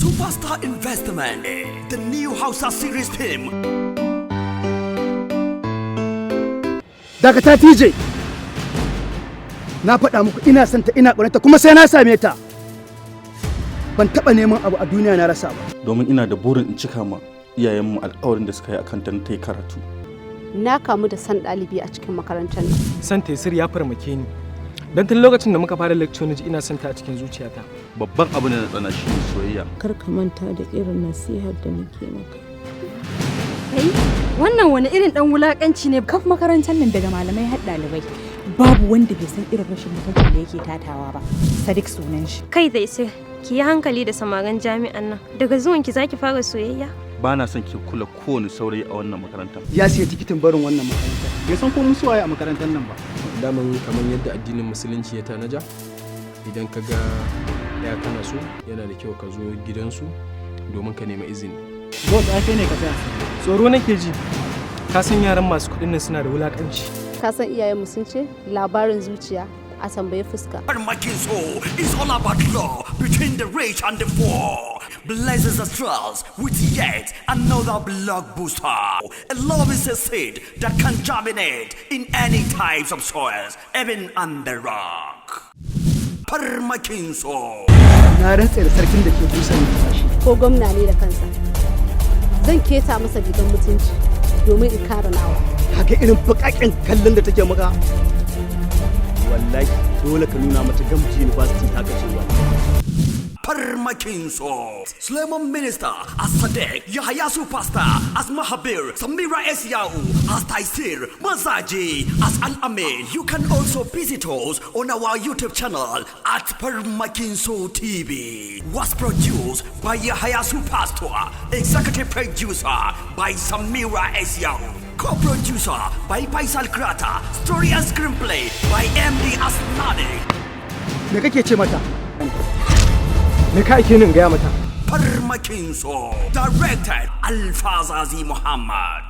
Superstar Investment, the new Hausa series film. Dakata TJ. Na faɗa muku ina son ta, ina ƙaunarta, kuma sai na same ta. Ban taɓa neman abu a duniya na rasa ba. Domin ina da burin in cika ma iyayenmu alƙawarin da suka yi akan ta na ta yi karatu. Na kamu da san ɗalibi a cikin makarantar nan. San Taisir ya farmake ni. Don tun lokacin da muka fara lecture na ji ina son ta a cikin zuciyata. Babban abin da na tsana shi ne soyayya. Kar ka manta da irin nasihar da nake maka. Kai, wannan wani irin dan wulakanci ne? Kaf makarantar nan, daga malamai har ɗalibai, babu wanda bai san irin rashin mutuncin da yake tatawa ba. Sadiq sunan shi. Kai Taisir, ki yi hankali da samarin jami'an nan. Daga zuwan ki zaki fara soyayya? Ba na son ki kula kowane saurayi a wannan makarantar. Ya siya tikitin barin wannan makarantar. Bai san ko mu suwaye a makarantar nan ba. Daman kamar yadda addinin Musulunci ya tanaja, idan ka ga ya kana so, yana da kyau ka zo gidansu domin ka nemi izini. Boss, ai kai ne ka tsaya. Tsoro nake ji. Ka san yaran masu kuɗin nan suna da wulakanci. Ka san iyayenmu sun ce labarin zuciya a tambayi fuska. Farmakin So is all about love between the rich and the poor. Blesses the trust with yet another blockbuster. A love is a seed that can germinate in any types of soils, even on the rock. Farmakin So. Na rantse da sarkin da ke busa numfashi. Ko gwamna ne da kansa, zan keta masa rigar mutunci domin in kare nawa. Haka irin baƙaƙen kallon da take maka. Wallahi dole ka nuna mata Gamji University ta kace wallahi. Farmakin So. Suleiman Minister as Sadiq, Yahaya Superstar as Mahabir, Samira S. Yau as Taisir, Mazaji as Al Amin. You can also visit us on our YouTube channel at Farmakin So TV. Was produced by Yahaya Superstar, executive producer by Samira S. Yau. Co-producer by Faisal Krata, story and screenplay by MD Asnani. Me kake ce mata? Me ka ake ni in gaya mata? Farmakin So. Directed Alfazazi Muhammad.